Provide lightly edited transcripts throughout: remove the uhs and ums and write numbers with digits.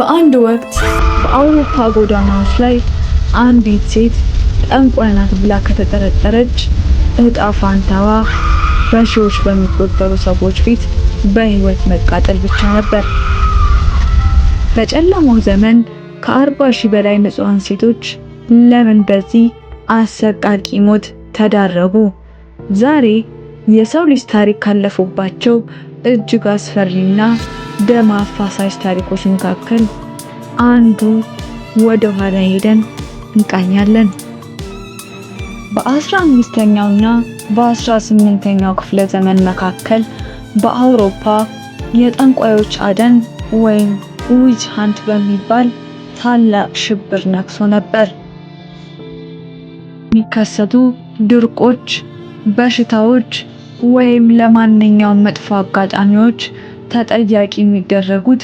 በአንድ ወቅት በአውሮፓ ጎዳናዎች ላይ አንዲት ሴት ጠንቋይ ናት ብላ ከተጠረጠረች እጣ ፋንታዋ በሺዎች በሚቆጠሩ ሰዎች ፊት በሕይወት መቃጠል ብቻ ነበር። በጨለማው ዘመን ከ40,000 በላይ ንጹሐን ሴቶች ለምን በዚህ አሰቃቂ ሞት ተዳረጉ? ዛሬ የሰው ልጅ ታሪክ ካለፉባቸው እጅግ አስፈሪና ደም አፋሳሽ ታሪኮች መካከል አንዱ ወደ ኋላ ሄደን እንቃኛለን። በ15ኛውና በ18ኛው ክፍለ ዘመን መካከል በአውሮፓ የጠንቋዮች አደን ወይም witch hunt በሚባል ታላቅ ሽብር ነግሶ ነበር። የሚከሰቱ ድርቆች፣ በሽታዎች ወይም ለማንኛውም መጥፎ አጋጣሚዎች ተጠያቂ የሚደረጉት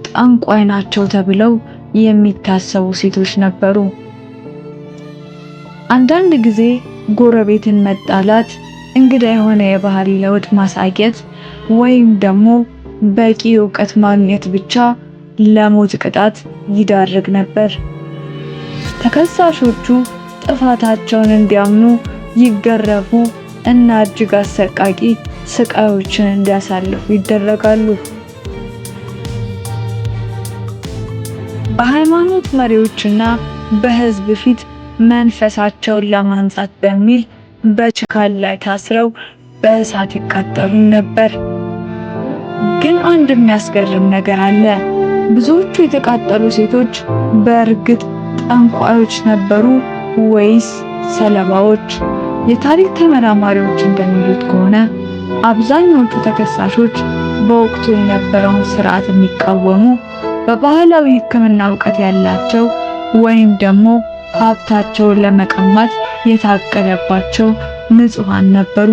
ጠንቋይ ናቸው ተብለው የሚታሰቡ ሴቶች ነበሩ። አንዳንድ ጊዜ ጎረቤትን መጣላት፣ እንግዳ የሆነ የባህሪ ለውጥ ማሳየት ወይም ደግሞ በቂ እውቀት ማግኘት ብቻ ለሞት ቅጣት ይዳርግ ነበር። ተከሳሾቹ ጥፋታቸውን እንዲያምኑ ይገረፉ እና እጅግ አሰቃቂ ስቃዮችን እንዲያሳልፉ ይደረጋሉ። በሃይማኖት መሪዎችና በሕዝብ ፊት መንፈሳቸውን ለማንጻት በሚል በችካል ላይ ታስረው በእሳት ይቃጠሉ ነበር። ግን አንድ የሚያስገርም ነገር አለ። ብዙዎቹ የተቃጠሉ ሴቶች በእርግጥ ጠንቋዮች ነበሩ ወይስ ሰለባዎች? የታሪክ ተመራማሪዎች እንደሚሉት ከሆነ አብዛኞቹ ተከሳሾች በወቅቱ የነበረውን ስርዓት የሚቃወሙ፣ በባህላዊ ሕክምና እውቀት ያላቸው ወይም ደግሞ ሀብታቸውን ለመቀማት የታቀደባቸው ንጹሐን ነበሩ።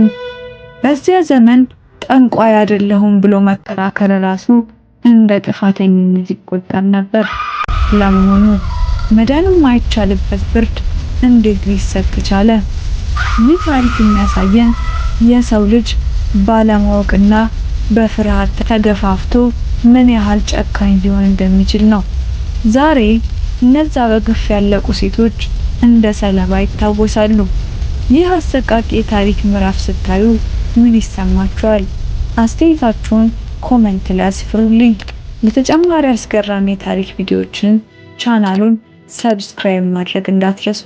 በዚያ ዘመን ጠንቋይ አይደለሁም ብሎ መከራከር ራሱ እንደ ጥፋተኝነት ይቆጠር ነበር። ለመሆኑ መዳን የማይቻልበት ፍርድ እንዴት ሊሰጥ ቻለ? ይህ ታሪክ የሚያሳየን የሰው ልጅ ባለማወቅና በፍርሃት ተገፋፍቶ ምን ያህል ጨካኝ ሊሆን እንደሚችል ነው። ዛሬ እነዛ በግፍ ያለቁ ሴቶች እንደ ሰለባ ይታወሳሉ። ይህ አሰቃቂ የታሪክ ምዕራፍ ስታዩ ምን ይሰማችኋል? አስተያየታችሁን comment ላይ አስፍሩልኝ። ለተጨማሪ አስገራሚ የታሪክ ቪዲዮዎችን ቻናሉን subscribe ማድረግ እንዳትረሱ።